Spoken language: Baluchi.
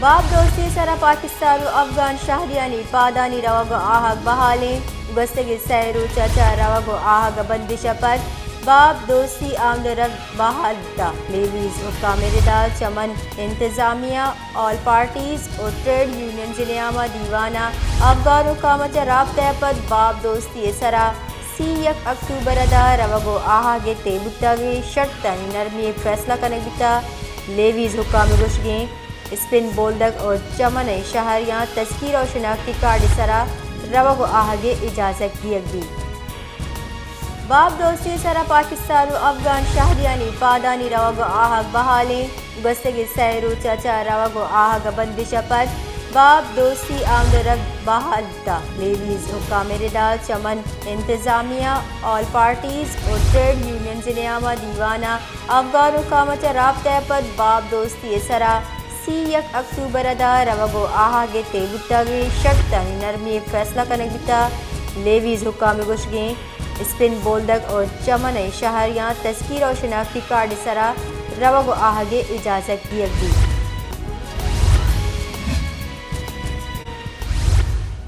باب دوستی ءِ سرا پاکستان و افغان شہریانی پادانی روگ و آہگ بحال ایں۔ گوستگیں سئے روچ ءَ چہ روگ و آہگ ءِ بندش ءَ پد باب دوستی آمد و رفت بحال بوتگ۔ لیویز حکام ءِ ردا چمن انتظامیہ، آل پارٹیز و ٹریڈ یونینز ءِ نیام ءَ دیوان ءَ افغان حکام ءَ چہ رابطہ ءَ پد باب دوستی ءِ سرا سی یک اکتوبر ءَ داں روگ و آہگ ءِ تہ بوتگیں شرطانی نرمی ءِ فیصلہ کنگ بوتگ۔ لیویز حکام ءِ گوشگ ایں اسپن بولدگ اور چمن ءِ شہریاں تذکرہ و شناختی کارڈ ءِ سرا روگ و آہگ ءِ اجازت دیگ بیت۔ باب دوستی ءِ سرا پاکستان و افغان شہریانی پادانی روگ و آہگ بحال ایں۔ گوستگیں سئے روچ ءَ چہ روگ و آہگ ءِ بندش ءَ پد باب دوستی آمد و رفت بحال بوتگ۔ لیویز حکام ءِ ردا چمن انتظامیہ، آل پارٹیز و ٹریڈ یونینز ءِ نیام ءَ دیوان ءَ افغان حکام ءَ چہ رابطہ ءَ پد باب دوستی ءِ سرا سی یک اکتوبر ءَ داں روگ و آہگ ءِ تہ بوتگیں شرطانی نرمی ءِ فیصلہ کنگ بوتگ۔ لیویز حکام ءِ گوشگ ایں اسپن بولدگ اور چمن ءِ شہریاں تذکرہ و شناختی کارڈ ءِ سرا روگ و آہگ ءِ اجازت دیگ بیت۔